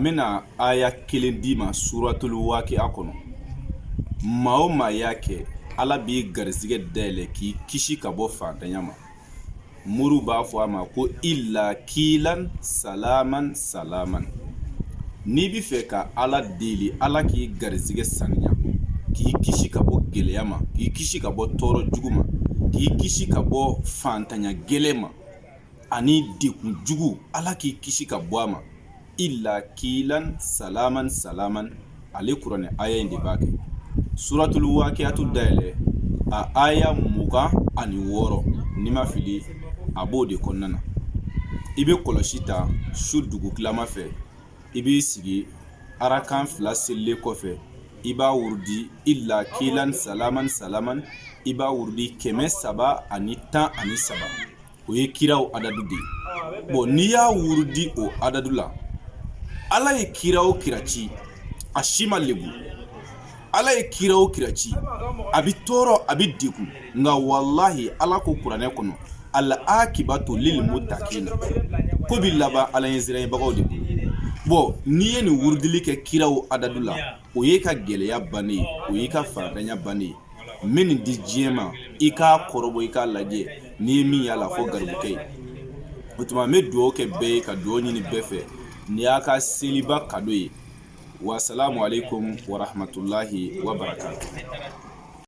bɛna aya kelen d'i ma suratul waqi'a kɔnɔ. Maa o maa y'a kɛ, Ala b'i garisɛgɛ dayɛlɛ k'i kisi ka bɔ fantanya ma. Moriw b'a fɔ a ma ko illa kilan salaman salaman. N'i bɛ fɛ ka Ala deli, Ala k'i garisɛgɛ saniya, k'i kisi ka bɔ gɛlɛya ma, k'i kisi ka bɔ tɔɔrɔ jugu ma, k'i kisi ka bɔ fantanya gɛlɛn ma ani degun jugu, Ala k'i kisi ka bɔ a ma. Illa kilan salaman salaman, ale kuranɛ aya in de b'a kɛ. Suratul waqi'atu dayɛlɛ a aya 26, n'i ma fili a b'o de kɔnɔna na. I bɛ kɔlɔsi ta su dugutilama fɛ, i b'i sigi arakan 2 selilen kɔfɛ, i b'a wurudi illa kilan salaman salaman, i b'a wurudi 313. O ye kiraw adadu de ye. Bon, n'i y'a wurudi o adadu la, Ala ye kira o kira ci, a si ma lebu. Ala ye kira o kira ci, a bɛ tɔɔrɔ, a bɛ degun, nka walahi Ala ko kuranɛ kɔnɔ al akibatu lil mutakina, ko bɛ laban Ala ɲɛsiranɲɛbagaw de bolo. Bon, n'i ye nin wurudili kɛ kiraw adadu la, o y'i ka gɛlɛya bannen ye, o y'i ka fantanya bannen ye. N bɛ nin di diɲɛ ma, i k'a kɔrɔbɔ, i k'a lajɛ, n'i ye min y'a la fɔ garibukɛ ye. O tuma n bɛ dugawu kɛ bɛɛ ye, ka dugawu ɲini bɛɛ fɛ. Nin y'a ka seliba kado ye. Wasalamu aleykum warahmatulahi wabarakatu.